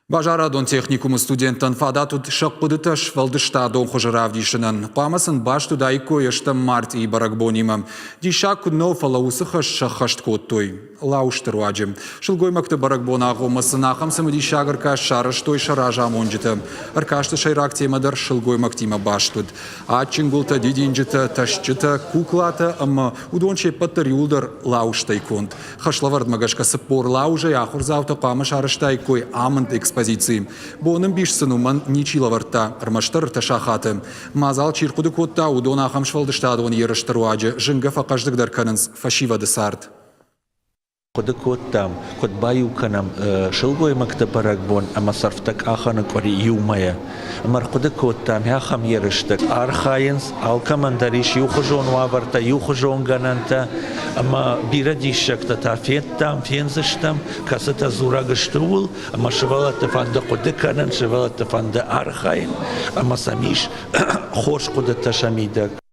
Базарадон техникумы студенттӕн фадат уыд сӕ хъуыдытӕ сфӕлдыстадон хуызы равдисынӕн. Хъуамӕ сын баст уыдаиккой ӕстӕм мартъийы бӕрӕгбонимӕ. Диссаг куыд нӕу, фӕлӕ уыцы хӕс сӕххӕст кодтой лауызты руаджы. Сылгоймӕгты бӕрӕгбон агъоммӕ сын ахӕм цымыдисаг ӕркаст сарӕзтой сӕ разамонджытӕ. Ӕркасты сӕйраг темӕ дӕр сылгоймӕгтимӕ баст уыд. Адджын гуылтӕ, дидинджытӕ, тӕсчъытӕ, куклатӕ ӕмӕ уыдон се ппӕт дӕр иууылдӕр лауызтӕй конд. Хӕслӕвӕрдмӕ гӕсгӕ 40 лауызӕй ахуырдзаутӕ хъуамӕ сарӕзтаиккой амынд экспозици. Боны мбис сын уымӕн ничи лӕвӕрдта, ӕрмӕстдӕр ӕртӕ сахаты. Мадзал чи рхъуыды кодта, уыдон ахӕм сфӕлдыстадон ерысты руаджы зынгӕ фӕхъӕздыгдӕр кӕнынц фӕсивӕды цард. Хъуыды кодтам, куыд баиу кӕнӕм сылгоймӕгты бӕрӕгбон ӕмӕ сӕрфтӕ къахӕны къуыри иумӕ. Ӕмӕ ӕрхъуыды кодтам ахӕм ерыстӕ. Архайынц, алкӕмӕн дӕр ис иухуызон уавӕртӕ, иухуызон гӕнӕнтӕ ӕмӕ бирӕ диссӕгтӕ та федтам, фендзыстӕм, кӕцытӕ дзурӕг сты ууыл, ӕмӕ сывӕллӕтты фӕнды хъуыды кӕнын, сывӕллӕтты фӕнды архайын ӕмӕ сӕм ис хорз хъуыдытӕ сӕ мидӕг.